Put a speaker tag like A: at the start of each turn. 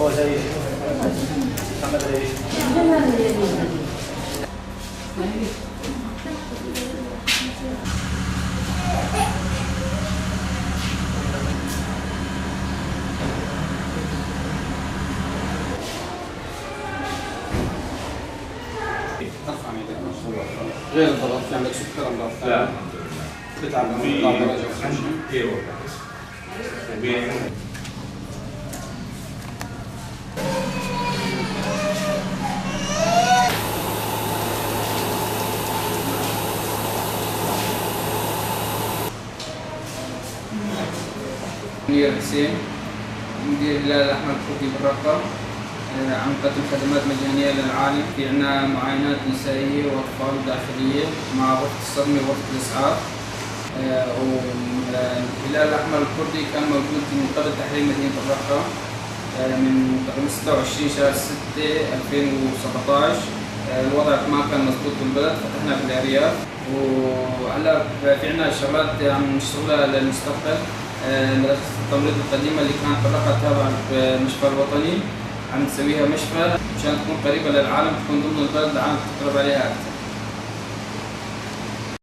A: هو زي محمد ريش.
B: ارفع ايدك. غير الضغط، في عندك سكر، امراض
C: لا.
B: ثانية؟
C: الحمد لله.
B: بتعب لما
C: في
B: بتطلع درجه وتمشي؟
C: ايه والله، وبي
D: منير حسين، مدير الهلال الأحمر الكردي بالرقة. عم نقدم خدمات مجانية للعالم. في عنا معاينات نسائية وأطفال داخلية مع غرفة الصدمة وغرفة الإسعاف. والهلال الأحمر الكردي كان موجود من قبل تحرير مدينة الرقة، من تقريبا 26 شهر 6 2017. الوضع ما كان مضبوط بالبلد، فتحنا بالأرياف، وهلا في عنا شغلات عم نشتغلها للمستقبل. مدرسة التمريض القديمة اللي كانت بالرقة تابعة للمشفى الوطني عم نسويها مشفى مشان تكون قريبة للعالم، تكون ضمن البلد، العالم تقرب عليها أكثر.